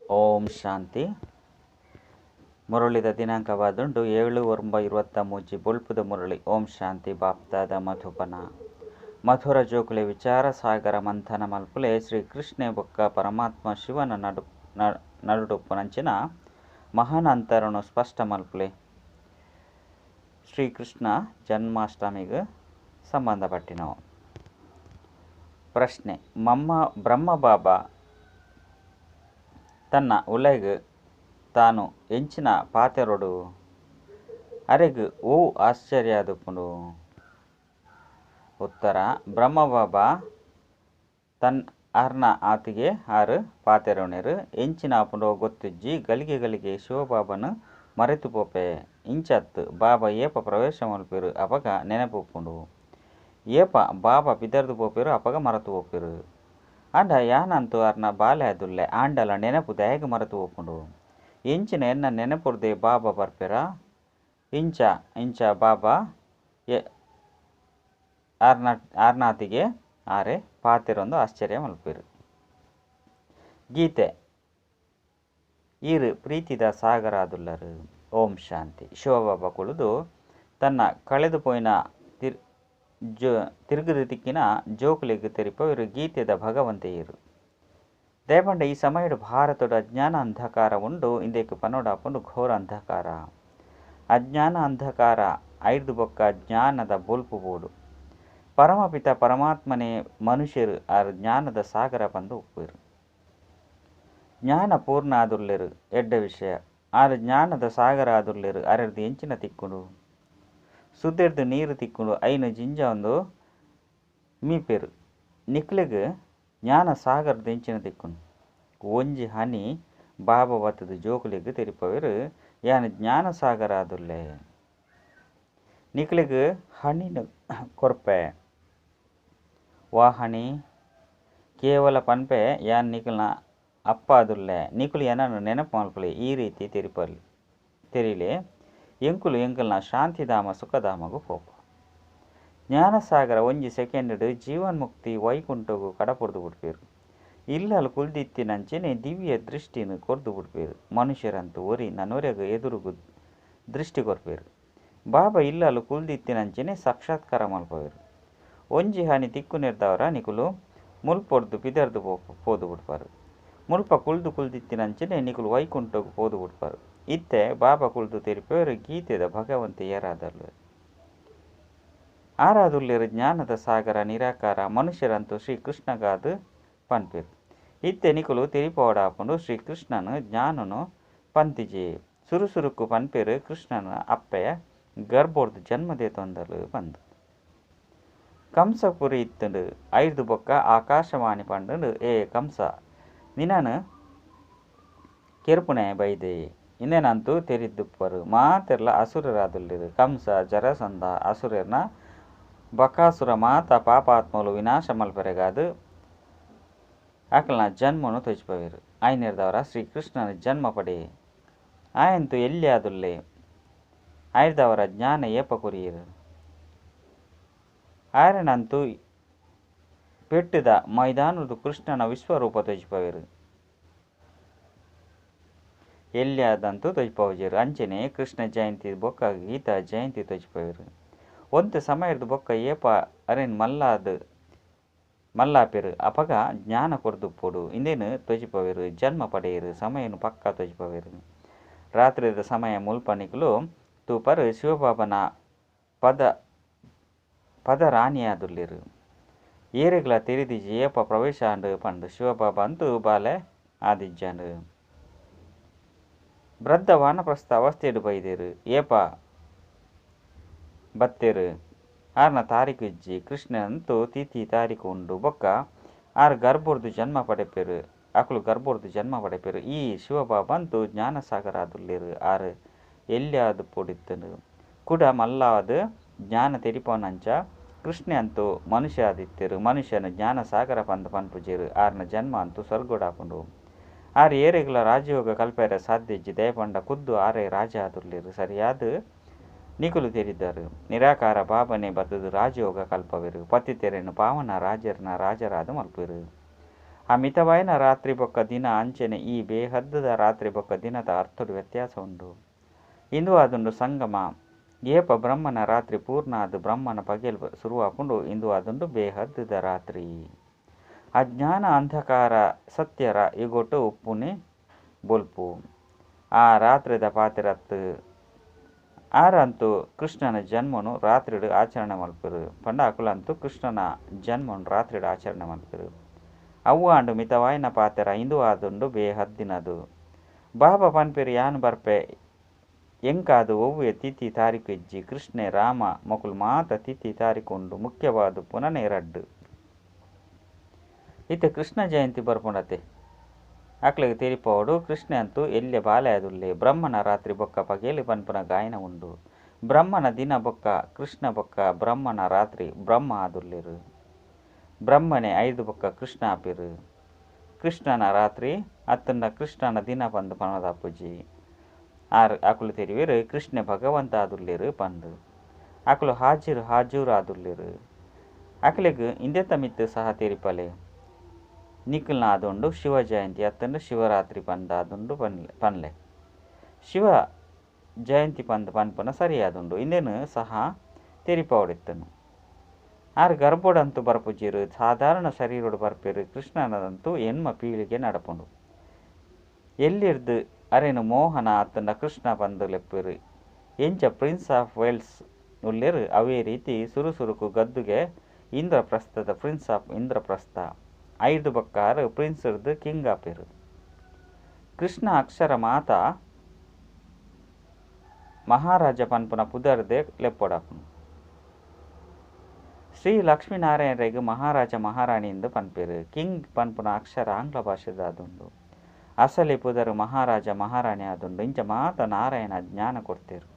ಓಂ ಶಾಂತಿ. ಮುರಳಿದ ದಿನಾಂಕವಾದುಂಡು 7/9/23 ಬೊಲ್ಪುದ ಮುರಳಿ. ಓಂ ಶಾಂತಿ. ಬಾಪ್ತಾದ ಮಧುಬನ ಮಧುರ ಜೋಕುಲೆ ವಿಚಾರ ಸಾಗರ ಮಂಥನ ಮಲ್ಪುಲೆ. ಶ್ರೀ ಕೃಷ್ಣೆ ಬೊಕ್ಕ ಪರಮಾತ್ಮ ಶಿವನ ನಡುಡುಪ್ಪುನಂಚಿನ ಮಹಾನ್ ಅಂತರನು ಸ್ಪಷ್ಟ ಮಲ್ಪುಲೆ. ಶ್ರೀಕೃಷ್ಣ ಜನ್ಮಾಷ್ಟಮಿಗೆ ಸಂಬಂಧಪಟ್ಟಿನವು. ಪ್ರಶ್ನೆ: ಮಮ್ಮ ಬ್ರಹ್ಮಬಾಬಾ ತನ್ನ ಉಲೈಗ್ ತಾನು ಎಂಚಿನ ಪಾತೆರೊಡು ಅರೆಗ್ ಓ ಆಶ್ಚರ್ಯ ಆದುಪ್ಪುಂಡು? ಉತ್ತರ: ಬ್ರಹ್ಮಬಾಬಾ ತನ್ನ ಅರ್ನ ಆತಿಗೆ ಆರು ಪಾತೆರೊನೆರು ಎಂಚಿನ ಆಪುಂಡೋ ಗೊತ್ತಿಜ್ಜಿ. ಗಳಿಗೆ ಗಳಿಗೆ ಶಿವಬಾಬಾನು ಮರೆತು ಪೋಪೆ. ಇಂಚತ್ ಬಾಬಾ ಏಪ ಪ್ರವೇಶ ಮಲ್ಪೆರು ಅಪಗ ನೆನಪು ಉಪ್ಪುಂಡು. ಏಪ ಬಾಬಾ ಪಿದರ್ದು ಪೋಪೆರು ಅಪಗ ಮರೆತು ಪೋಪೆರು. ಆಂಡ ಯಾನಂತೂ ಅರ್ನ ಬಾಲೆ ಆದುಲ್ಲೆ ಆಂಡಲ ನೆನಪು ದಾಯೆಗ್ ಮರೆತು ಪೋಪುಂಡು. ಎಂಚಿನ ಎನ್ನ ನೆನಪುರ್ದೆ ಬಾಬಾ ಬರ್ಪೆರಾ? ಇಂಚ ಇಂಚ ಬಾಬಾ ಆರ್ನಾತಿಗೆ ಆರೆ ಪಾತೆರೊಂದು ಆಶ್ಚರ್ಯ ಮಲ್ಪೆರು. ಗೀತೆ: ಈರು ಪ್ರೀತಿದ ಸಾಗರ ಆದುಲ್ಲರು. ಓಂ ಶಾಂತಿ. ಶಿವಬಾಬಾ ಕುಳಿದು ತನ್ನ ಕಳೆದು ಪೋಯಿನ ತಿರುಗುದು ತಿಕ್ಕಿನ ಜೋಕುಲೆಗ್ ತೆರಿಪವರು ಗೀತೆದ ಭಗವಂತೆಯರು. ದಯಪಂಡ ಈ ಸಮಯಡು ಭಾರತದ ಅಜ್ಞಾನ ಅಂಧಕಾರ ಉಂಡು. ಇಂದೆಕ್ ಪನೋಡಾಪುಂಡು ಘೋರ ಅಂಧಕಾರ. ಅಜ್ಞಾನ ಅಂಧಕಾರ ಐರ್ದು ಬೊಕ್ಕ ಜ್ಞಾನದ ಬೊಲ್ಪು ಬೋಡು. ಪರಮಪಿತ ಪರಮಾತ್ಮನೇ ಮನುಷ್ಯರು ಆರ್ ಜ್ಞಾನದ ಸಾಗರ ಬಂದು ಉಪ್ಪುವೆರು. ಜ್ಞಾನ ಪೂರ್ಣ ಆದುಲ್ಲೆರು ಎಡ್ಡೆ ವಿಷಯ. ಆರ್ ಜ್ಞಾನದ ಸಾಗರ ಆದುಲ್ಲೆರು. ಅರೆರ್ದು ಎಂಚಿನ ತಿಕ್ಕುಂಡು? ಸುದೆರ್ದು ನೀರು ತಿಕ್ಕುಂಡು. ಐನು ಜಿಂಜ ಒಂದು ಮೀಪೆರು. ನಿಕ್ಲೆಗ್ ಜ್ಞಾನ ಸಾಗರದ ಎಂಚಿನ ತಿಕ್ಕುಂಡು? ಒಂಜಿ ಹನಿ ಬಾಬಾ ಬತ್ತದ ಜೋಕುಲೆಗ್ ತೆರಿಪವೆರು ಯಾನ್ ಜ್ಞಾನ ಸಾಗರ ಆದುಲ್ಲೆ. ನಿಕ್ಲೆಗ್ ಹಣಿನ ಕೊರ್ಪೆ. ವಾ ಹಣಿ ಕೇವಲ ಪನ್ಪೆ ಯಾನ್ ನಿಕಲ್ನ ಅಪ್ಪ ಆದುಲ್ಲೆ, ನಿಕುಲು ಏನನ್ನು ನೆನಪು ಮಲ್ಪುಲೆ. ಈ ರೀತಿ ತೆರಿಪಲ್ಲಿ ತೆರಿಲೆ ಎಂಕುಲು ಎಂಕಲ್ನ ಶಾಂತಿಧಾಮ ಸುಖಧಾಮಗು ಪೋಪ. ಜ್ಞಾನಸಾಗರ ಒಂಜಿ ಸೆಕೆಂಡ್ ಜೀವನ್ಮುಕ್ತಿ ವೈಕುಂಠಗು ಕಡಪುರ್ದು ಬಿಡ್ಪೇರು. ಇಲ್ಲಲ್ ಕುಲ್ದಿತ್ತಿನಂಚೆನೆ ದಿವ್ಯ ದೃಷ್ಟಿನ ಕೊರ್ದು ಬಿಡ್ಪೇರು. ಮನುಷ್ಯರಂತೂ ಒರಿ ನನೊರೆಗ್ ಎದುರುಗು ದೃಷ್ಟಿ ಕೊರ್ಪೇರು. ಬಾಬಾ ಇಲ್ಲಲ್ ಕುಲ್ದಿತ್ತಿನಂಚೆನೆ ಸಾಕ್ಷಾತ್ಕಾರ ಮಲ್ಪವೇರು. ಒಂಜಿ ಹನಿ ತಿಕ್ಕು ನಿರ್ದವರ ನಿಕುಲು ಮುಲ್ಪೊರ್ದು ಪಿದರ್ದು ಪೋದು ಬಿಡ್ಪಾರು. ಮುಲ್ಪ ಕುಲ್ದು ಕುಲ್ದಿತ್ತಿನಂಚೆನೆ ನಿಕುಲು ವೈಕುಂಠಗು ಪೋದು ಬಿಡ್ಪಾರು. ಇತ್ತೆ ಬಾಬಾ ಕುಲ್ದು ತೆರಿಪೇರು ಗೀತೆದ ಭಗವಂತೆ ಏರಾದಲ್ಲು. ಆರಾದುಲ್ಲೇರು ಜ್ಞಾನದ ಸಾಗರ ನಿರಾಕಾರ. ಮನುಷ್ಯರಂತೂ ಶ್ರೀಕೃಷ್ಣಗಾದು ಪನ್ಪೇರು. ಇತ್ತೆ ನಿಕುಲು ತೆರಿಪೋಡಾಪುಂಡು ಶ್ರೀಕೃಷ್ಣನು ಜ್ಞಾನನು ಪಂತಿಜೆ. ಸುರುಸುರುಕು ಪನ್ಪೇರು ಕೃಷ್ಣನ ಅಪ್ಪೆಯ ಗರ್ಭೋರ್ದು ಜನ್ಮದೇ ತೊಂದಲು ಬಂದು. ಕಂಸಪುರಿ ಇತ್ತಂಡು. ಐರ್ದು ಬೊಕ್ಕ ಆಕಾಶವಾಣಿ ಪಂಡಂಡು, ಏ ಕಂಸ ನಿನನು ಕೆರ್ಪುಣೆ ಬೈದೆ. ಇಂದೇನಂತೂ ತೆರಿದುಪ್ಪರು ಮಾತೆರ್ಲ ಅಸುರರಾದುಲ್ಲೇರು. ಕಂಸ ಜರಸಂಧ ಅಸುರರ್ನ ಬಕಾಸುರ ಮಾತ ಪಾಪಾತ್ಮಲು ವಿನಾಶ ಮಲ್ಪೆರೆಗಾದು ಅಕಲ್ನ ಜನ್ಮನು ತೊಜಿಪವೇರು. ಆಯ್ನೆರ್ದವರ ಶ್ರೀಕೃಷ್ಣನ ಜನ್ಮ ಪಡೆ ಆಯಂತು ಎಲ್ಲಿಯಾದುಲ್ಲೆ. ಆಯ್ದವರ ಜ್ಞಾನ ಏಪ ಕೊರಿಯರು. ಆರನಂತೂ ಪೆಟ್ಟದ ಮೈದಾನದ ಕೃಷ್ಣನ ವಿಶ್ವರೂಪ ತೊಜಿಪವೇರು. ಎಲ್ಲಿಯಾದಂತೂ ತೊಜಿಪವಜೇರು. ಅಂಚನೆ ಕೃಷ್ಣ ಜಯಂತಿ ಬೊಕ್ಕ ಗೀತಾ ಜಯಂತಿ ತೊಜಿಪವೇರು. ಒಂತೆ ಸಮಯದ ಬೊಕ್ಕ ಏಪ ಅರೆನ್ ಮಲ್ಲಾದ ಮಲ್ಲಾಪೆರು ಅಪಗ ಜ್ಞಾನ ಕೊರ್ದುಪ್ಪೊಡು. ಇಂದೇನು ತೊಜಿಪವೇರು. ಜನ್ಮ ಪಡೆಯರು ಸಮಯನು ಪಕ್ಕ ತೊಜಿಪವೇರು. ರಾತ್ರಿದ ಸಮಯ ಮುಲ್ಪ ನಿಕುಲು ತೂಪರು ಶಿವಬಾಬನ ಪದ ಪದರಾಣಿಯಾದುಲ್ಲೇರು. ಏರೆಗ್ಲ ತೆರಿದಿಜಿ ಏಪ ಪ್ರವೇಶ ಆಂಡು ಪಂಡು. ಶಿವಬಾಬಾ ಅಂತೂ ಬಾಲೆ ಆದಿಜ್ಜಾಂಡು. ವೃದ್ಧ ವಾನಪ್ರಸ್ಥ ಅವಸ್ಥೆಡು ಬೈದೇರು. ಏಪ ಬತ್ತೇರು ಆರ್ನ ತಾರೀಕು ಇಜ್ಜಿ. ಕೃಷ್ಣನಂತೂ ತಿಥಿ ತಾರೀಕು ಉಂಡು. ಬೊಕ್ಕ ಆರ್ ಗರ್ಭೋರ್ದು ಜನ್ಮ ಪಡೆಪೇರು. ಅಕುಲು ಗರ್ಭೋರ್ದು ಜನ್ಮ ಪಡೆಪೇರು. ಈ ಶಿವಬಾಬಾ ಅಂತೂ ಜ್ಞಾನಸಾಗರ ಆದುಲ್ಲೇರು. ಆರ್ ಎಲ್ಲಿಯಾದು ಪೊಡಿತ್ತಂಡು ಕುಡ ಮಲ್ಲಾದ ಜ್ಞಾನ ತೆರಿಪೋನಂಚ ಕೃಷ್ಣೆ ಅಂತೂ ಮನುಷ್ಯ ಆದಿತ್ತೇರು. ಮನುಷ್ಯನ ಜ್ಞಾನ ಸಾಗರ ಪಂದ್ ಪನ್ಪುಜೇರು. ಆರ್ನ ಜನ್ಮ ಅಂತೂ ಸ್ವರ್ಗೋಡಾಪುಂಡು. ಆರ್ ಏರೆಗ್ಲ ರಾಜಯೋಗ ಕಲ್ಪೆರೆ ಸಾಧ್ಯ ಇಜ್ಜಿ. ದಯಪಂಡ ಖುದ್ದು ಆರೇ ರಾಜ ಆದುಲ್ಲೇರು. ಸರಿಯಾದ ನಿಕುಲು ತೆರಿದರು. ನಿರಾಕಾರ ಬಾಬನೆ ಬತ್ತದು ರಾಜಯೋಗ ಕಲ್ಪವೇರು. ಪತಿತೆರೆನು ಪಾವನ ರಾಜರ್ನ ರಾಜರಾದ ಮಲ್ಪೇರು. ಆ ಮಿತವಾಯಿನ ರಾತ್ರಿ ಬೊಕ್ಕ ದಿನ ಅಂಚನೆ ಈ ಬೇಹದ್ದುದ ರಾತ್ರಿ ಬೊಕ್ಕ ದಿನದ ಅರ್ಥಡು ವ್ಯತ್ಯಾಸ ಉಂಡು. ಇಂದು ಆದುಂಡು ಸಂಗಮ. ಏಪ ಬ್ರಹ್ಮನ ರಾತ್ರಿ ಪೂರ್ಣ ಆದ್ ಬ್ರಹ್ಮನ ಪಗೆಲ್ ಸುರುವಾಪುಂಡು ಇಂದು ಆದುಂಡು ಬೇಹದ್ದುದ ರಾತ್ರಿ. ಅಜ್ಞಾನ ಅಂಧಕಾರ ಸತ್ಯರ ಯುಗೊಟು ಉಪ್ಪುನಿ ಬೊಲ್ಪು. ಆ ರಾತ್ರಿದ ಪಾತೆರತ್ ಆರಂತೂ ಕೃಷ್ಣನ ಜನ್ಮನು ರಾತ್ರಿಡ್ ಆಚರಣೆ ಮಲ್ಪೆರು ಪಂಡ ಅಕುಲಂತೂ ಕೃಷ್ಣನ ಜನ್ಮನು ರಾತ್ರಿಡ್ ಆಚರಣೆ ಮಲ್ಪೆರು. ಅವ್ವು ಆಂಡು ಮಿತವಾಯಿನ ಪಾತೆರ ಇಂದು ಆದುಂಡು ಬೇಹದ್ದಿನದು. ಬಾಬಾ ಪನ್ಪೆರು ಯಾನ್ ಬರ್ಪೆ ಎಂಕಾದು ಒವ್ವೆ ತಿಥಿ ತಾರೀಕು ಇಜ್ಜಿ. ಕೃಷ್ಣೆ ರಾಮ ಮೊಕುಲು ಮಾತ ತಿಥಿ ತಾರೀಕು ಉಂಡು ಮುಖ್ಯವಾದ ಪುನನೇ ರಡ್ಡು. ಇತ್ತೆ ಕೃಷ್ಣ ಜಯಂತಿ ಬರ್ಪುಂಡತೆ ಅಕ್ಲೆಗ್ ತೆರಿಪಾವೊಡು ಕೃಷ್ಣೆ ಅಂತೂ ಎಲ್ಯ ಬಾಲೆ ಆದುಲ್ಲೆ. ಬ್ರಹ್ಮನ ರಾತ್ರಿ ಬೊಕ್ಕ ಪಗೆಲ್ ಪನ್ಪುನ ಗಾಯನ ಉಂಡು. ಬ್ರಹ್ಮನ ದಿನ ಬೊಕ್ಕ ಕೃಷ್ಣ ಬೊಕ್ಕ ಬ್ರಹ್ಮನ ರಾತ್ರಿ ಬ್ರಹ್ಮ ಆದುಲ್ಲೆರು. ಬ್ರಹ್ಮನೆ ಐದು ಬೊಕ್ಕ ಕೃಷ್ಣ ಆಪೆರು. ಕೃಷ್ಣನ ರಾತ್ರಿ ಅತ್ತಂಡ ಕೃಷ್ಣನ ದಿನ ಪಂದ್ ಪನೊದಾಪುಜಿ. ಆರ್ ಅಕುಲು ತೆರಿವೆರು ಕೃಷ್ಣೆ ಭಗವಂತ ಆದುಲ್ಲೆರು ಪಂದ್. ಅಕುಲು ಹಾಜಿರ್ ಹಾಜೂರ್ ಆದುಲ್ಲೆರು. ಅಕ್ಲೆಗ್ ಇಂದೆತ ಮಿತ್ತ್ ಸಹ ತೆರಿಪಲೆ. ನಿಕಲ್ನ ಆದುಂಡು ಶಿವ ಜಯಂತಿ ಅತ್ತಂಡ ಶಿವರಾತ್ರಿ ಪಂದ್ ಆದುಂಡು ಪನ್ಲೆ. ಶಿವ ಜಯಂತಿ ಪಂದ್ ಪನ್ಪುನ ಸರಿಯಾದುಂಡು ಇಂದೆನ್ ಸಹ ತೆರಿಪಾವೊಡಿತ್ತುಂಡು. ಆರ್ ಗರ್ಭೋಡಂತೂ ಬರ್ಪುಜೆರು ಸಾಧಾರಣ ಶರೀರೊಡು ಬರ್ಪೆರು. ಕೃಷ್ಣನದಂತೂ ಎನ್ಮ ಪೀಳಿಗೆ ನಡಪುಂಡು. ಎಲ್ಲಿರ್ದ್ ಅರೆನ್ ಮೋಹನ ಅತ್ತಂಡ ಕೃಷ್ಣ ಪಂದ್ ಲೆಪ್ಪುವೆರು. ಎಂಚ prince of Wales ಉಲ್ಲೆರ್ ಅವೇ ರೀತಿ ಸುರು ಸುರುಕು ಗದ್ದುಗೆ ಇಂದ್ರಪ್ರಸ್ಥದ ಪ್ರಿನ್ಸ್ ಆಫ್ ಇಂದ್ರಪ್ರಸ್ಥ. ಐದು ಬೊಕ್ಕ ಆರು ಪ್ರಿನ್ಸ್ ರ್ದ್ ಕಿಂಗ್ ಆಪೆರು. ಕೃಷ್ಣ ಅಕ್ಷರ ಮಾತಾ ಮಹಾರಾಜ ಪನ್ಪುನ ಪುದರ್ದೆ ಲೆಪ್ಪೊಡಾಪುಂಡು. ಶ್ರೀ ಲಕ್ಷ್ಮೀನಾರಾಯಣರೆಗ್ ಮಹಾರಾಜ ಮಹಾರಾಣಿ ಎಂದು ಪನ್ಪೆರು. ಕಿಂಗ್ ಪನ್ಪುನ ಅಕ್ಷರ ಆಂಗ್ಲ ಭಾಷೆದಾದುಂಡು. ಅಸಲಿ ಪುದರ್ ಮಹಾರಾಜ ಮಹಾರಾಣಿ ಆದುಂಡು. ಇಂಚ ಮಾತ ನಾರಾಯಣ ಜ್ಞಾನ ಕೊರ್ತೆರು.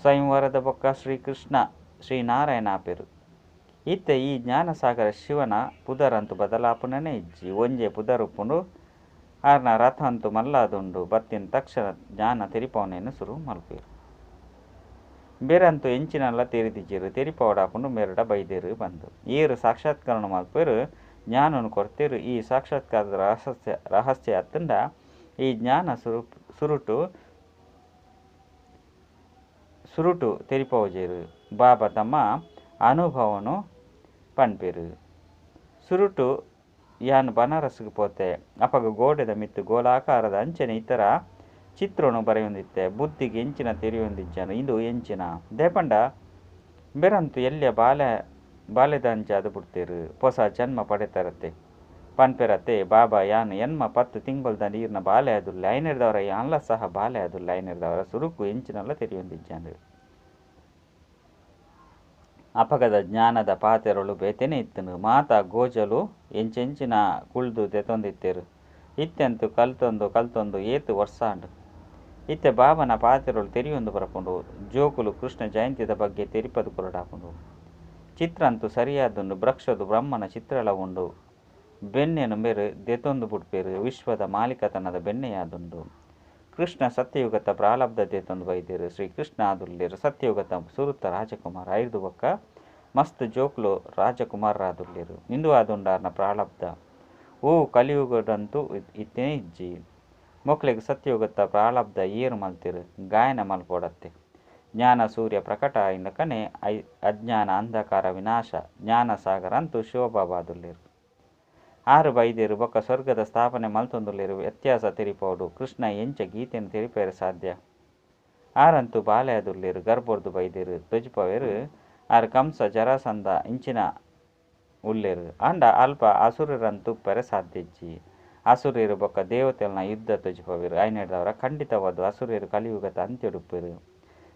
ಸ್ವಯಂವರದ ಬೊಕ್ಕ ಶ್ರೀಕೃಷ್ಣ ಶ್ರೀನಾರಾಯಣ ಆಪೆರು. ಇತ್ತೆ ಈ ಜ್ಞಾನಸಾಗರ ಶಿವನ ಪುದರಂತೂ ಬದಲಾಪುನನೇ ಇಜ್ಜಿ. ಒಂಜೇ ಪುದರ್ ಉಪ್ಪುಂಡು. ಆರ್ನ ರಥ ಅಂತೂ ಮಲ್ಲಾದುಂಡು. ಬತ್ತಿನ ತಕ್ಷಣ ಜ್ಞಾನ ತೆರಿಪಾವನೆಯನ್ನು ಸುರು ಮಲ್ಪೆರು. ಬೇರಂತೂ ಎಂಚಿನಲ್ಲ ತೆರಿದಿಜೆರು ತೆರಿಪಾವಡಾಪುಂಡು ಮೇರಡ ಬೈದೆರು ಪಂದ್. ಏರು ಸಾಕ್ಷಾತ್ಕರಣ ಮಲ್ಪೆರು ಜ್ಞಾನನು ಕೊರ್ತೆರು. ಈ ಸಾಕ್ಷಾತ್ಕಾರದ ರಹಸ್ಯ ಅತ್ತಂಡ ಈ ಜ್ಞಾನ ಸುರುಟು ತೆರಿಪಾವುಜೆರು. ಬಾಬಾ ತಮ್ಮ ಅನುಭವನು ಪನ್ಪೆರು. ಸುರುಟು ಯಾನ್ ಬನಾರಸ್ಗ್ ಪೋತೆ. ಅಪಗ ಗೋಡೆದ ಮಿತ್ತ್ ಗೋಲಾಕಾರದ ಅಂಚನೆ ಇತರ ಚಿತ್ರನು ಬರೆಯೊಂದಿತ್ತೆ. ಬುದ್ಧಿಗೆ ಎಂಚಿನ ತೆರಿಯೊಂದಿಜ್ಜಾಂಡ್ ಇಂದು ಎಂಚಿನ ದೇಪಂಡ ಬೇರಂತು ಎಲ್ಯ ಬಾಲೆದಂಚಾದ್ ಬುಡ್ತೆರು. ಪೊಸ ಜನ್ಮ ಪಡೆತರತೆ ಪನ್ಪೆರತೆ ಬಾಬಾ ಯಾನ್ ಎನ್ಮ 10 ತಿಂಗೊಲ್ದ ನೀರ್ನ ಬಾಲೆ ಆದುಲ್ಲೆ. ಐನೆರ್ದವರ ಯಾನ್ಲ ಸಹ ಬಾಲೆ ಆದುಲ್ಲೆ. ಐನೆರ್ದವರ ಸುರುಕು ಎಂಚಿನಲ್ಲ ತೆರಿಯೊಂದಿಜ್ಜಾಂಡ್. ಅಪಗದ ಜ್ಞಾನದ ಪಾತೆರೊಳು ಬೇತೆನೆ ಇತ್ತುಂಡು. ಮಾತ ಗೋಜಲು ಎಂಚೆಂಚಿನ ಕುಳ್ದು ದೆತೊಂದಿತ್ತೆರು. ಇತ್ತೆಂತು ಕಲ್ತೊಂದು ಕಲ್ತೊಂದು ಏತ್ ವರ್ಸಾಂಡ್. ಇತ್ತೆ ಬಾಬಾನ ಪಾತೆರೊಳು ತೆರಿಯೊಂದು ಬರ್ಪುಂಡು. ಜೋಕುಲು ಕೃಷ್ಣ ಜಯಂತಿದ ಬಗ್ಗೆ ತೆರಿಪದು ಕೊರೊಡಾಪುಂಡು. ಚಿತ್ರಂತು ಸರಿಯಾದುಂಡು. ವೃಕ್ಷದ ಬ್ರಹ್ಮನ ಚಿತ್ರಲ ಉಂಡು. ಬೆನ್ನೆನು ಮೇರು ದೆತೊಂದು ಬುಡ್ಪೆರು. ವಿಶ್ವದ ಮಾಲೀಕತನದ ಬೆನ್ನೆಯಾದುಂಡು. ಕೃಷ್ಣ ಸತ್ಯಯುಗತ ಪ್ರಾರಬ್ಧ ದೆತೊಂದು ಬೈದೆರು. ಶ್ರೀಕೃಷ್ಣ ಆದುಲ್ಲೆರು ಸತ್ಯಯುಗತ ಸುರುತ ರಾಜಕುಮಾರ. ಐದು ಬೊಕ್ಕ ಮಸ್ತ್ ಜೋಕುಲು ರಾಜಕುಮಾರರಾದುಲ್ಲೆರು. ಇಂದು ಆದುಂಡಾರ್ನ ಪ್ರಾರಬ್ಧ. ಓ ಕಲಿಯುಗದಂತೂ ಇತ್ತೇ ಇಜ್ಜಿ. ಮೊಕ್ಲೆಗ್ ಸತ್ಯಯುಗತ ಪ್ರಾರಬ್ಧ ಏರು ಮಲ್ತೆರು ಗಾಯನ ಮಲ್ಪೊಡತ್ತೆ. ಜ್ಞಾನ ಸೂರ್ಯ ಪ್ರಕಟ ಆಯಿನಕನೆ ಅಜ್ಞಾನ ಅಂಧಕಾರ ವಿನಾಶ ಜ್ಞಾನಸಾಗರ ಅಂತೂ ಶಿವಬಾಬಾ ಆದುಲ್ಲೆರು. ಆರು ಬೈದೆರು ಬೊಕ್ಕ ಸ್ವರ್ಗದ ಸ್ಥಾಪನೆ ಮಲ್ತೊಂದುಲ್ಲೆರು. ವ್ಯತ್ಯಾಸ ತೆರಿಪಾವೊಡು. ಕೃಷ್ಣ ಎಂಚ ಗೀತೆಯನ್ನು ತೆರಿಪಾಯೆರೆ ಸಾಧ್ಯ. ಆರಂತೂ ಬಾಲೆ ಆದುಲ್ಲೆರು ಗರ್ಭೊರ್ದು ಬೈದೆರು ತೊಜಿಪವೆರು. ಆರ್ ಕಂಸ ಜರಾಸಂಧ ಇಂಚಿನ ಉಲ್ಲೆರು. ಆಂಡ ಅಲ್ಪ ಅಸುರರಂತೂ ಉಪ್ಪರೆ ಸಾಧ್ಯ ಇಜ್ಜಿ. ಅಸುರೆರು ಬೊಕ್ಕ ದೇವತೆಲ್ನ ಯುದ್ಧ ತೊಜಿಪವೆರು. ಐನೆರ್ದವರ ಖಂಡಿತವಾದ ಅಸುರೆರು ಕಲಿಯುಗತ ಅಂತ್ಯಡುಪ್ಪೆರು.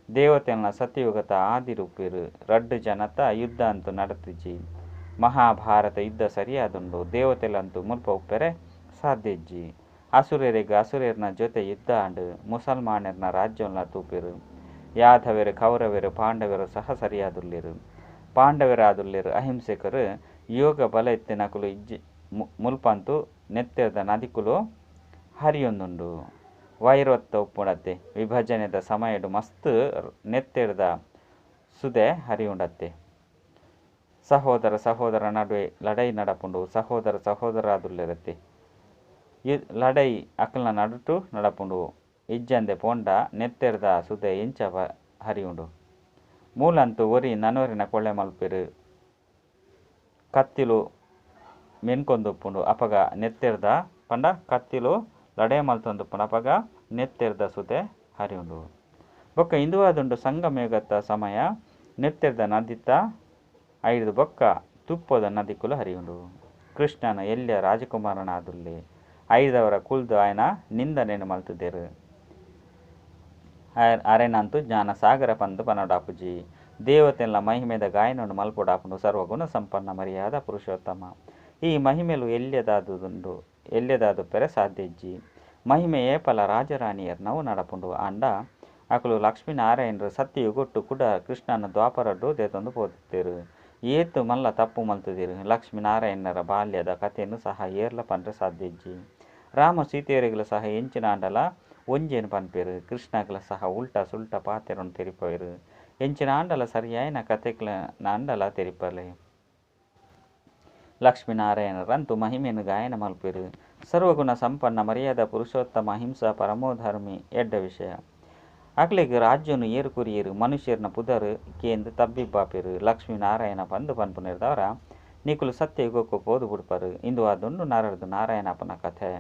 ದೇವತೆಲ್ನ ಸತ್ಯಯುಗತ ಆದಿಡುಪ್ಪೆರು. ರಡ್ಡು ಜನತ ಯುದ್ಧ ಅಂತೂ ನಡತಿಜಿ. ಮಹಾಭಾರತ ಯುದ್ಧ ಸರಿಯಾದುಂಡು. ದೇವತೆಲಂತೂ ಮುಲ್ಪ ಉಪ್ಪರೆ ಸಾಧ್ಯ ಇಜ್ಜಿ. ಅಸುರೆರೆಗ್ ಅಸುರೆರ್ನ ಜೊತೆ ಯುದ್ಧ ಆಂಡ್. ಮುಸಲ್ಮಾನೆರ್ನ ರಾಜ್ಯೊಲ್ನ ತೂಪೆರು. ಯಾದವೆರು ಕೌರವೆರು ಪಾಂಡವೆರು ಸಹ ಸರಿಯಾದುಲ್ಲೆರು. ಪಾಂಡವೆರಾದುಲ್ಲೆರು ಅಹಿಂಸಕರು. ಯೋಗ ಬಲ ಇತ್ತಿನಕುಲು ಇಜ್ಜಿ. ಮುಲ್ಪಂತೂ ನೆತ್ತೆರ್ದ ನದಿಕುಲು ಹರಿಯೊಂದುಂಡು. ವೈರತ್ವ ಉಪ್ಪುಂಡತ್ತೆ. ವಿಭಜನೆದ ಸಮಯಡು ಮಸ್ತ್ ನೆತ್ತೆರ್ದ ಸುದೆ ಹರಿಯುಂಡತ್ತೆ. ಸಹೋದರ ಸಹೋದರ ನಡುವೆ ಲಡೈ ನಡಪುಂಡು. ಸಹೋದರ ಸಹೋದರಾದುಲ್ಲೆರತ್ತೆ ಲಡೈ ಅಕಲ್ನ ನಡುಟು ನಡಪುಂಡು. ಇಜ್ಜಂದೆ ಪೋಂಡ ನೆತ್ತೆರ್ದ ಸುದೆ ಎಂಚ ಹರಿಯುಂಡು. ಮೂಲಂತು ಒರಿ ನನೊರಿನ ಕೊಳೆ ಮಲ್ಪೆರು. ಕತ್ತಿಲು ಮೆನ್ಕೊಂದುಪ್ಪುಂಡು ಅಪಗ ನೆತ್ತೆರ್ದ ಪಂಡ ಕತ್ತಿಲು ಲಡೈ ಮಲ್ತೊಂದುಪ್ಪುಂಡು ಅಪಗ ನೆತ್ತೆರ್ದ ಸುದೆ ಹರಿಯುಂಡು. ಬೊಕ್ಕ ಇಂದುವಾದುಂಡು ಸಂಗಮಯುಗದ ಸಮಯ ನೆತ್ತೆರ್ದ ನದಿತ ಐದು ಬೊಕ್ಕ ತುಪ್ಪದ ನದಿಕುಲು ಹರಿಯುಂಡು. ಕೃಷ್ಣನ ಎಲ್ಯ ರಾಜಕುಮಾರನಾದುಲ್ಲೆ ಐದವರ ಕುಲ್ದು ಆಯನ ನಿಂದನೆನು ಮಲ್ತುದೆರು. ಅರೆನಂತು ಜ್ಞಾನ ಸಾಗರ ಪಂದು ಪನೊಡಾಪುಜಿ. ದೇವತೆಲ್ಲ ಮಹಿಮೆದ ಗಾಯನವನ್ನು ಮಲ್ಪೊಡಾಪುಂಡು. ಸರ್ವಗುಣ ಸಂಪನ್ನ ಮರ್ಯಾದ ಪುರುಷೋತ್ತಮ. ಈ ಮಹಿಮೆಲು ಎಲ್ಯದಾದುಂಡು ಎಲ್ಯದಾದುಪ್ಪೆರೆ ಸಾಧ್ಯ ಇಜ್ಜಿ. ಮಹಿಮೆ ಏಪಲ ರಾಜರಾಣಿಯರ್ನವು ನಡಪುಂಡು. ಆಂಡ ಅಕುಲು ಲಕ್ಷ್ಮೀನಾರಾಯಣರು ಸತ್ಯಯುಗೊಟ್ಟು ಕೂಡ ಕೃಷ್ಣನ ದ್ವಾಪರಡು ದೇತೊಂದು ಪೋದಿತ್ತೆರು. ಏತು ಮಲ್ಲ ತಪ್ಪು ಮಲ್ತುದೆರು. ಲಕ್ಷ್ಮೀನಾರಾಯಣರ ಬಾಲ್ಯದ ಕಥೆಯನ್ನು ಸಹ ಏರ್ಲ ಪಂಡ್ರೆ ಸಾಧ್ಯ ಇಜ್ಜಿ. ರಾಮ ಸೀತೆಯರಿಗಳ ಸಹ ಎಂಚಿನ ಆಂಡಲ ಒಂಜೇನು ಪನ್ಪೆರು. ಕೃಷ್ಣಗಳ ಸಹ ಉಲ್ಟಾ ಸುಲ್ಟಾ ಪಾತೆರನ್ನು ತೆರಿಪವೆರು. ಎಂಚಿನ ಆಂಡಲ ಸರಿಯಾಯಿನ ಕಥೆಕ್ಲ ಆಂಡಲ ತೆರಿಪಲೆ. ಲಕ್ಷ್ಮೀನಾರಾಯಣರಂತೂ ಮಹಿಮೆಯನ್ನು ಗಾಯನ ಮಲ್ಪೆರು. ಸರ್ವಗುಣ ಸಂಪನ್ನ ಮರ್ಯಾದ ಪುರುಷೋತ್ತಮ ಅಹಿಂಸಾ ಪರಮೋಧರ್ಮಿ ಎಡ್ಡ ವಿಷಯ. ಅಕ್ಲೆಗ್ ರಾಜ್ಯನು ಏರು ಕುರಿಯರು ಮನುಷ್ಯರ್ನ ಪುದರ್ ಕೇಂದ್ ತಬ್ಬಿಬ್ಬಾಪೆರು. ಲಕ್ಷ್ಮೀನಾರಾಯಣ ಪಂದು ಪನ್ಪುನಿರ್ದವರ ನಿಕುಲು ಸತ್ಯಯುಗಕ್ಕೂ ಪೋದು ಬುಡ್ಪರು. ಇಂದು ಆದುಂಡು ನರರ್ದು ನಾರಾಯಣಪ್ಪನ ಕಥೆ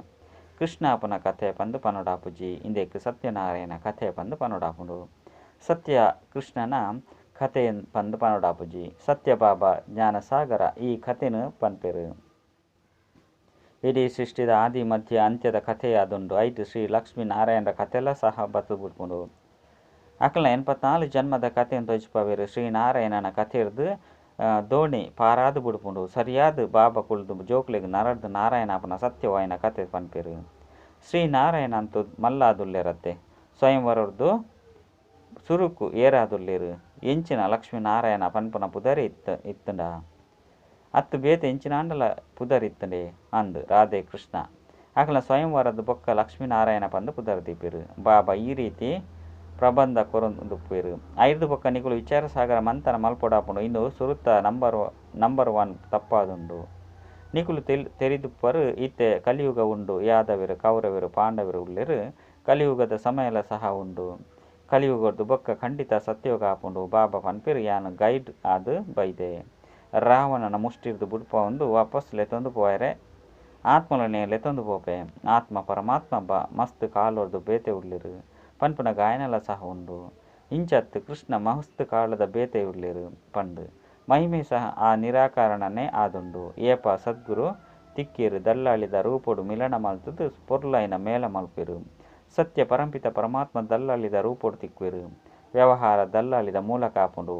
ಕೃಷ್ಣಾಪನ ಕಥೆ ಪಂದು ಪನೊಡಾಪುಜಿ. ಇಂದೆಕ್ ಸತ್ಯನಾರಾಯಣ ಕಥೆ ಪಂದು ಪನೊಡಾಪುಂಡು. ಸತ್ಯ ಕೃಷ್ಣನ ಕಥೆ ಪಂದು ಪನೊಡಾಪುಜಿ. ಸತ್ಯಬಾಬಾ ಜ್ಞಾನಸಾಗರ ಈ ಕಥೆನು ಪನ್ಪೆರು. ಇಡೀ ಸೃಷ್ಟಿದ ಆದಿ ಮಧ್ಯ ಅಂತ್ಯದ ಕಥೆಯಾದುಂಡು. ಐಟ್ ಶ್ರೀ ಲಕ್ಷ್ಮೀ ನಾರಾಯಣರ ಕಥೆಲ ಸಹ ಬತ್ತು ಬುಡ್ಪುಂಡು. ಅಕಲ್ನ 84 ಜನ್ಮದ ಕಥೆಯನ್ನು ತೋಜಿಪವೆರು. ಶ್ರೀನಾರಾಯಣನ ಕಥೆರ್ದು ದೋಣಿ ಪಾರಾದು ಬುಡ್ಪುಂಡು. ಸರಿಯಾದ ಬಾಬಾ ಕುಲ್ದು ಜೋಕ್ಲೆಗ್ ನರರ್ದು ನಾರಾಯಣಪ್ಪನ ಸತ್ಯವಾಯಿನ ಕಥೆ ಪನ್ಪೆರು. ಶ್ರೀನಾರಾಯಣ ಅಂತೂ ಮಲ್ಲಾದುಲ್ಲೆರತ್ತೆ. ಸ್ವಯಂವರದ್ದು ಸುರುಕು ಏರಾದುಲ್ಲೆರು. ಎಂಚಿನ ಲಕ್ಷ್ಮೀನಾರಾಯಣ ಪನ್ಪುನ ಪುದರೇ ಇತ್ತುಂಡ ಅತ್ತು ಬೇತೆ ಎಂಚಿನಾಂಡಲ ಪುದರ್ ಇತ್ತಂಡೆ ಅಂದ್ ರಾಧೆ ಕೃಷ್ಣ ಅಕಲ್ನ ಸ್ವಯಂವರದ ಬೊಕ್ಕ ಲಕ್ಷ್ಮೀನಾರಾಯಣ ಪಂದು ಪುದರ್ ದೀಪೆರು. ಬಾಬಾ ಈ ರೀತಿ ಪ್ರಬಂಧ ಕೊರೊಂದುಪ್ಪೆರು. ಐದು ಬೊಕ್ಕ ನಿಕುಲು ವಿಚಾರ ಸಾಗರ ಮಂಥನ ಮಲ್ಪೊಡಾಪುಂಡು. ಇಂದು ಸುರುತ ನಂಬರ್ 1 ತಪ್ಪಾದುಂಡು. ನಿಕುಲು ತೆರಿದುಪ್ಪರು. ಇತ್ತೆ ಕಲಿಯುಗ ಉಂಡು. ಯಾದವರು ಕೌರವರು ಪಾಂಡವರು ಉಲ್ಲೆರು. ಕಲಿಯುಗದ ಸಮಯಲ ಸಹ ಉಂಡು. ಕಲಿಯುಗದ್ದು ಬೊಕ್ಕ ಖಂಡಿತ ಸತ್ಯಯುಗ ಆಪುಂಡು. ಬಾಬಾ ಪನ್ಪೆರು ಯಾನು ಗೈಡ್ ಆದು ಬೈದೆ. ರಾವಣನ ಮುಷ್ಟಿರ್ದು ಬುಡ್ಪೊಂದು ವಾಪಸ್ ಲೆತ್ತೊಂದು ಪೋಯರೆ ಆತ್ಮಲನೆ ಲೆತ್ತೊಂದು ಪೋಪೆ. ಆತ್ಮ ಪರಮಾತ್ಮ ಮಸ್ತ್ ಕಾಲೊರ್ದು ಬೇತೆ ಉಲ್ಲೆರು ಪನ್ಪುನ ಗಾಯನಲ ಸಹ ಉಂಡು. ಇಂಚತ್ ಕೃಷ್ಣ ಮಸ್ತ್ ಕಾಲದ ಬೇತೆ ಉಲ್ಲೆರು ಪಂಡು ಮಹಿಮೆ ಸಹ ಆ ನಿರಾಕರಣನೆ ಆದುಂಡು. ಏಪ ಸದ್ಗುರು ತಿಕ್ಕೇರು ದಲ್ಲಾಳಿದ ರೂಪೊಡು ಮಿಲನ ಮಲ್ತುದು ಪೊರ್ಲೈನ ಮೇಳ ಮಲ್ಪೆರು. ಸತ್ಯ ಪರಂಪಿತ ಪರಮಾತ್ಮ ದಲ್ಲಾಳಿದ ರೂಪೊಡು ತಿಕ್ಕುವೆರು. ವ್ಯವಹಾರ ದಲ್ಲಾಳಿದ ಮೂಲಕ ಆಪುಂಡು.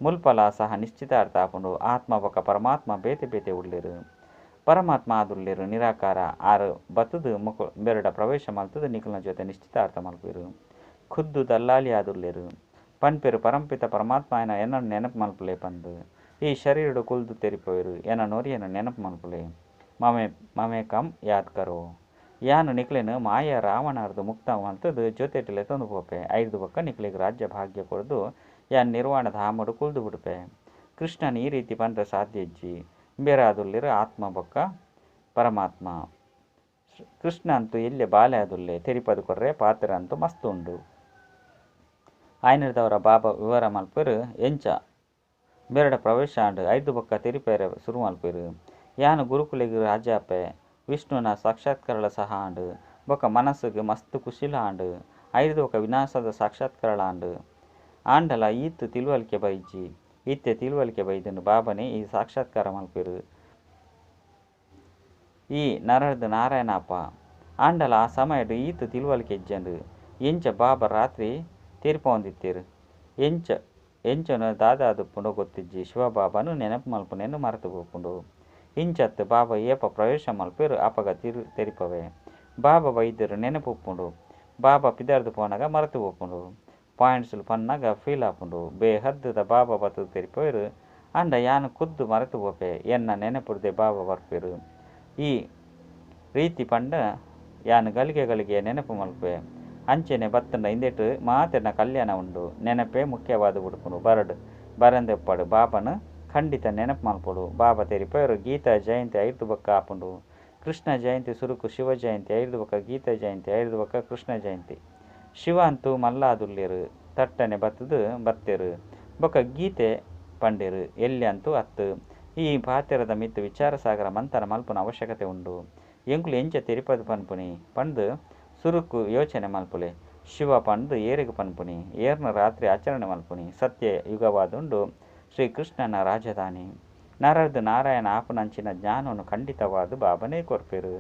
ಮುಲ್ಪಲ ಸಹ ನಿಶ್ಚಿತಾರ್ಥ ಆಪುಂಡು. ಆತ್ಮ ಬೊಕ್ಕ ಪರಮಾತ್ಮ ಬೇತೆ ಬೇತೆ ಉಲ್ಲೆರು. ಪರಮಾತ್ಮ ಆದುಲ್ಲೆರು ನಿರಾಕಾರ ಆರು ಬತ್ತುದು ಮುಕ ಬೆರಡ ಪ್ರವೇಶ ಮಲ್ತುದು ನಿಕಲ್ನ ಜೊತೆ ನಿಶ್ಚಿತಾರ್ಥ ಮಲ್ಪೆರು. ಖುದ್ದು ದಲ್ಲಾಳಿ ಆದುಲ್ಲೆರು. ಪನ್ಪೆರು ಪರಂಪಿತ ಪರಮಾತ್ಮ ಆಯನ ಎನ್ನನ್ನು ನೆನಪು ಮಲ್ಪುಲೆ ಪಂದು. ಈ ಶರೀರಡು ಕುಲ್ದು ತೆರಿಪವೆರು. ಎನ್ನ ನೋರಿಯನ್ನು ನೆನಪು ಮಲ್ಪುಲೆ. ಮಮೆ ಮಮೇಕಂ ಯಾದ್ ಕರೋ. ಯಾನು ನಿಕ್ಲೆನು ಮಾಯ ರಾವಣರ್ದು ಮುಕ್ತ ಮಲ್ತುದು ಜೊತೆಟ್ ಲೆತ್ತೊಂದು ಪೋಪೆ. ಐದು ಬೊಕ್ಕ ನಿಕ್ಲೆಗ್ ರಾಜ್ಯ ಭಾಗ್ಯ ಕೊರ್ದು ಯಾನ್ ನಿರ್ವಾಣ ಧಾಮಡು ಕುಲ್ದು ಬಿಡ್ಪೆ. ಕೃಷ್ಣನ್ ಈ ರೀತಿ ಪಂಡ್ರೆ ಸಾಧ್ಯ ಇಜ್ಜಿ. ಬೇರಾದುಲ್ಲೆರು ಆತ್ಮ ಬೊಕ್ಕ ಪರಮಾತ್ಮ. ಕೃಷ್ಣ ಅಂತೂ ಎಲ್ಯ ಬಾಲೆ ಆದುಲ್ಲೆ ತೆರಿಪದು ಕೊರ್ರೆ ಪಾತ್ರ ಅಂತೂ ಮಸ್ತ್ ಉಂಡು. ಆಯ್ನಿರ್ದವರ ಬಾಬಾ ವಿವರ ಮಲ್ಪೆರು. ಎಂಚ ಬೇರಡ ಪ್ರವೇಶ ಆಂಡ್ ಐದು ಬೊಕ್ಕ ತೆರಿಪೆರೆ ಸುರು ಮಲ್ಪೆರು. ಯಾನು ಗುರುಕುಲೆಗ್ ರಾಜಾಪೆ. ವಿಷ್ಣುನ ಸಾಕ್ಷಾತ್ಕಾರಲ ಸಹ ಆಂಡ್. ಬೊಕ್ಕ ಮನಸ್ಸುಗ್ ಮಸ್ತ್ ಕುಶಿಲ ಆಂಡ್. ಐದು ಬೊಕ್ಕ ವಿನಾಶದ ಸಾಕ್ಷಾತ್ಕಾರಲ ಆಂಡ್. ಆಂಡಲ ಈತ್ ತಿಳುವಳಿಕೆ ಬೈಜಿ. ಇತ್ತೆ ತಿಳುವಳಿಕೆ ಬೈದುಂಡು. ಬಾಬನೇ ಈ ಸಾಕ್ಷಾತ್ಕಾರ ಮಲ್ಪೆರು. ಈ ನರರ್ದು ನಾರಾಯಣಪ್ಪ. ಆಂಡಲ ಆ ಸಮಯಡ್ ಈತ್ ತಿಳುವಳಿಕೆ ಇಜ್ಜಂಡು. ಎಂಚ ಬಾಬಾ ರಾತ್ರಿ ತೀರ್ಪೊಂದಿತ್ತೆರು. ಎಂಚ ಎಂಚನ ದಾದಾದುಪ್ಪುಂಡೋ ಗೊತ್ತಿಜ್ಜಿ. ಶಿವಬಾಬಾನು ನೆನಪು ಮಲ್ಪುನೇನು ಮರೆತು ಪೋಪುಂಡು. ಇಂಚತ್ ಬಾಬಾ ಏಪ ಪ್ರವೇಶ ಮಲ್ಪೆರು ಅಪಗ ತೆರಿಪವೆ. ಬಾಬಾ ಬೈದರು ನೆನಪು ಉಪ್ಪುಂಡು. ಬಾಬಾ ಪಿದರ್ದು ಪೋನಾಗ ಮರೆತು ಪೋಪುಂಡು. ಪಾಯಿಂಟ್ಸ್ ಪನ್ನಾಗ ಫೀಲ್ ಆಪುಂಡು. ಬೇಹದ್ದುದ ಬಾಬಾ ಬತ್ತುದು ತೆರಿಪವೆರು. ಆಂಡ ಯಾನು ಖುದ್ದು ಮರೆತು ಪೋಪೆ. ಎನ್ನ ನೆನಪುರ್ದೆ ಬಾಬಾ ಬರ್ಪೆರು. ಈ ರೀತಿ ಪಂಡ ಯಾನು ಗಳಿಗೆ ಗಳಿಗೆ ನೆನಪು ಮಲ್ಪೆ. ಅಂಚೆನೆ ಬತ್ತಂಡ ಇಂದೆಟ್ ಮಾತೆರ್ನ ಕಲ್ಯಾಣ ಉಂಡು. ನೆನಪೇ ಮುಖ್ಯವಾದ ಉಡುಪುಂಡು. ಬರಡ್ ಬರಂದೆ ಉಪ್ಪಡು ಬಾಬನ ಖಂಡಿತ ನೆನಪು ಮಲ್ಪೊಡು. ಬಾಬಾ ತೆರಿಪಾಯೆರ್ ಗೀತಾ ಜಯಂತಿ ಐರ್ದ್ ಬೊಕ್ಕ ಆಪುಂಡು. ಕೃಷ್ಣ ಜಯಂತಿ ಸುರುಕು ಶಿವ ಜಯಂತಿ ಐರ್ದ್ ಬೊಕ್ಕ ಗೀತಾ ಜಯಂತಿ ಐರ್ದ್ ಬೊಕ್ಕ ಕೃಷ್ಣ ಜಯಂತಿ. ಶಿವ ಅಂತೂ ಮಲ್ಲಾದುಲ್ಲೆರ್ ತಟ್ಟನೆ ಬತ್ತುದು ಬತ್ತೆರ್ ಬೊಕ್ಕ ಗೀತೆ ಪಂಡೆರ್ ಎಲ್ಯ ಅಂತೂ ಅತ್ತ್. ಈ ಪಾತೆರದ ಮಿತ್ತ್ ವಿಚಾರ ಸಾಗರ ಮಂಥನ ಮಲ್ಪುನ ಅವಶ್ಯಕತೆ ಉಂಡು. ಎಂಕುಲು ಎಂಚ ತೆರಿಪಾದ್ ಪನ್ಪುನಿ ಪಂದ್ ಸುರುಕು ಯೋಚನೆ ಮಲ್ಪುಲೆ. ಶಿವ ಪಂದ್ ಏರೆಗ್ ಪನ್ಪುನಿ. ಏರ್ನ ರಾತ್ರಿ ಆಚರಣೆ ಮಲ್ಪುನಿ. ಸತ್ಯ ಯುಗವಾದುಂಡು ಶ್ರೀ ಕೃಷ್ಣನ ರಾಜಧಾನಿ. ನರರ್ದ್ ನಾರಾಯಣ ಆಪುನಂಚಿನ ಜ್ಞಾನನ್ ಖಂಡಿತವಾದ್ ಬಾಬಾನೇ ಕೊರ್ಪೆರ್.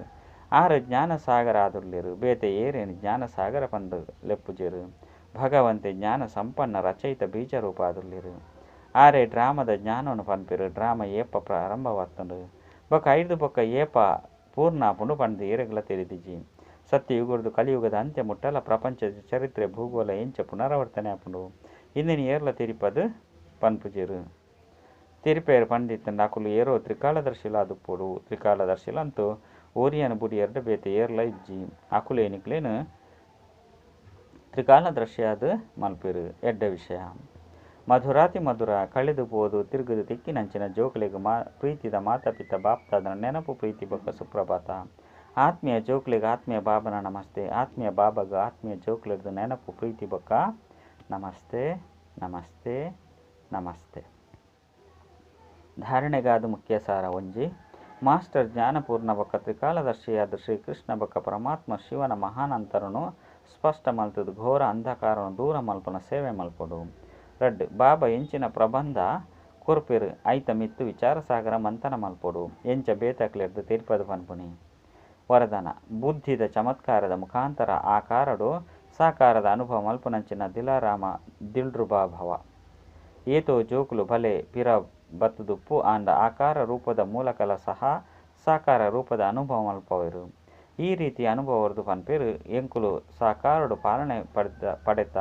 ಆರ್ ಜ್ಞಾನ ಸಾಗರ ಆದುಲ್ಲೆರ್. ಬೇತೆ ಏರೆನ್ ಜ್ಞಾನ ಸಾಗರ ಪಂದ್ ಲೆಪ್ಪುಜೆರ್. ಭಗವಂತೆ ಜ್ಞಾನ ಸಂಪನ್ನ ರಚಯಿತ ಬೀಜ ರೂಪ ಆದುಲ್ಲೆರ್. ಆರೇ ಡ್ರಾಮದ ಜ್ಞಾನನ್ ಪನ್ಪೆರ್. ಡ್ರಾಮ ಏಪ ಪ್ರಾರಂಭವಾತುಂಡು ಬೊಕ್ಕ ಐರ್ದ್ ಬೊಕ್ಕ ಏಪ ಪೂರ್ಣ ಆಪುಂಡು ಪಂದ್ ಏರೆಗ್ಲಾ ತೆರಿದಿಜಿ. ಸತ್ಯಯುಗರ್ದ್ ಕಲಿಯುಗದ ಅಂತ್ಯ ಮುಟ್ಟಲ ಪ್ರಪಂಚದ ಚರಿತ್ರೆ ಭೂಗೋಳ ಎಂಚ ಪುನರಾವರ್ತನೆ ಆಪುಂಡು ಇಂದೆನ್ ಏರ್ಲ ತೆರಿಪಾದ್ ಪನ್ಪುಜೆರ್. ತೆರಿಪಾಯೆರ್ ಪಂದಿತ್ತುಂಡ ಅಕುಲು ಏರೋ ತ್ರಿಕಾಲದರ್ಶಿಲಾದುಪ್ಪೊಡು. ತ್ರಿಕಾಲದರ್ಶಿಲಂತೂ ಒರಿಯನ್ ಬುಡಿಯೆರ್ಡ ಬೇತೆ ಏರ್ಲ ಇಜ್ಜಿ. ಅಕುಲೇ ನಿಕ್ಲೆನ್ ತ್ರಿಕಾಲದರ್ಶಿಯಾದ್ ಮಲ್ಪೆರ್. ಎಡ್ಡೆ ವಿಷಯ. ಮಧುರಾತಿ ಮಧುರ ಕಳೆದು ಪೋದು ತಿರುಗುದು ತಿಕ್ಕಿನಂಚಿನ ಜೋಕುಲೆಗ್ ಮಾ ಪ್ರೀತಿದ ಮಾತಾ ಪಿತ ಬಾಪ್ದಾದನ ನೆನಪು ಪ್ರೀತಿ ಬೊಕ್ಕ ಸುಪ್ರಭಾತ. ಆತ್ಮೀಯ ಜೋಕುಲೆಗ್ ಆತ್ಮೀಯ ಬಾಬನ ನಮಸ್ತೆ. ಆತ್ಮೀಯ ಬಾಬಾಗ್ ಆತ್ಮೀಯ ಜೋಕುಲೆರ್ದ್ ನೆನಪು ಪ್ರೀತಿ ಬೊಕ್ಕ ನಮಸ್ತೆ ನಮಸ್ತೆ ನಮಸ್ತೆ. ಧಾರಣೆಗಾದ್ ಮುಖ್ಯ ಸಾರ ಒಂಜಿ. ಮಾಸ್ಟರ್ ಜ್ಞಾನಪೂರ್ಣ ಬೊಕ್ಕ ತ್ರಿಕಾಲದರ್ಶಿಯಾದ ಶ್ರೀಕೃಷ್ಣ ಬೊಕ್ಕ ಪರಮಾತ್ಮ ಶಿವನ ಮಹಾನ್ ಅಂತರನು ಸ್ಪಷ್ಟ ಮಲ್ತುದು ಘೋರ ಅಂಧಕಾರನ್ ದೂರ ಮಲ್ಪುನ ಸೇವೆ ಮಲ್ಪೊಡು. ರಡ್ಡ್. ಬಾಬಾ ಎಂಚಿನ ಪ್ರಬಂಧ ಕೊರ್ಪೆರ್ ಐತ ಮಿತ್ತ್ ವಿಚಾರ ಸಾಗರ ಮಂಥನ ಮಲ್ಪೊಡು. ಎಂಚ ಬೇತೆಕ್ಲೆರ್ದ್ ತೆರಿಪಾದ್ ಪನ್ಪುನಿ. ವರದಾನ, ಬುದ್ಧಿದ ಚಮತ್ಕಾರದ ಮುಖಾಂತರ ಆಕಾರಡ್ ಸಾಕಾರದ ಅನುಭವ ಮಲ್ಪುನಂಚಿನ ದಿಲಾರಾಮ ದಿಲ್ರುಬಾ ಭವ. ಏತೋ ಜೋಕುಲು ಭಲೆ ಪಿರ ಬತ್ತುದುಪ್ಪು ಆಂಡ ಆಕಾರ ರೂಪದ ಮೂಲಕಲ ಸಹ ಸಾಕಾರ ರೂಪದ ಅನುಭವ ಮಲ್ಪಾವೆರ್. ಈ ರೀತಿ ಅನುಭವರ್ದ್ ಪನ್ಪೆರ್ ಎಂಕುಲು ಸಾಕಾರಡ್ ಪಾಲನೆ ಪಡೆತ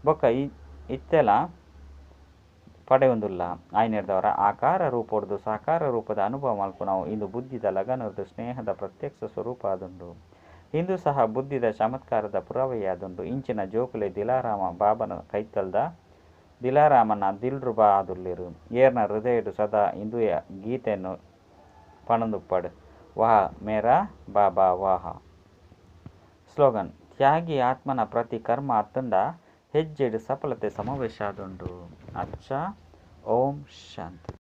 ಬೊಕ್ಕ ಇತ್ತೆಲ ಪಡೆಯೊಂದುಲ್ಲ. ಆಯಿನೆಡ್ದಾವರ ಆಕಾರ ರೂಪೊಡ್ದು ಸಾಕಾರ ರೂಪದ ಅನುಭವ ಮಲ್ಪುನವು ಇಂದು ಬುದ್ಧಿದ ಲಗನ್ರ್ದ್ ಸ್ನೇಹದ ಪ್ರತ್ಯಕ್ಷ ಸ್ವರೂಪ ಆದುಂಡು. ಇಂದು ಸಹ ಬುದ್ಧಿದ ಚಮತ್ಕಾರದ ಪುರಾವೆಯಾದುಂಡು. ಇಂಚಿನ ಜೋಕುಲೇ ದಿಲಾರಾಮ ಬಾಬನ ಕೈತಲ್ದ ದಿಲಾರಾಮನ ದಿಲ್ರುಬಾ ಆದುಲ್ಲೆರ್. ಏರ್ನ ಹೃದಯಡ್ ಸದಾ ಇಂದುವೆ ಗೀತೆನ್ ಪನೊಂದುಪ್ಪಡ್ ವಾಹ್ ಮೇರಾ ಬಾಬಾ ವಾಹ್. ಸ್ಲೋಗನ್, ತ್ಯಾಗಿ ಆತ್ಮನ ಪ್ರತಿ ಕರ್ಮ ಅತ್ತುಂಡ ಹೆಜ್ಜೆಡ್ ಸಫಲತೆ ಸಮಾವೇಶ ಆದುಂಡು. ಅಚ್ಚಾ ಓಂ ಶಾಂತಿ.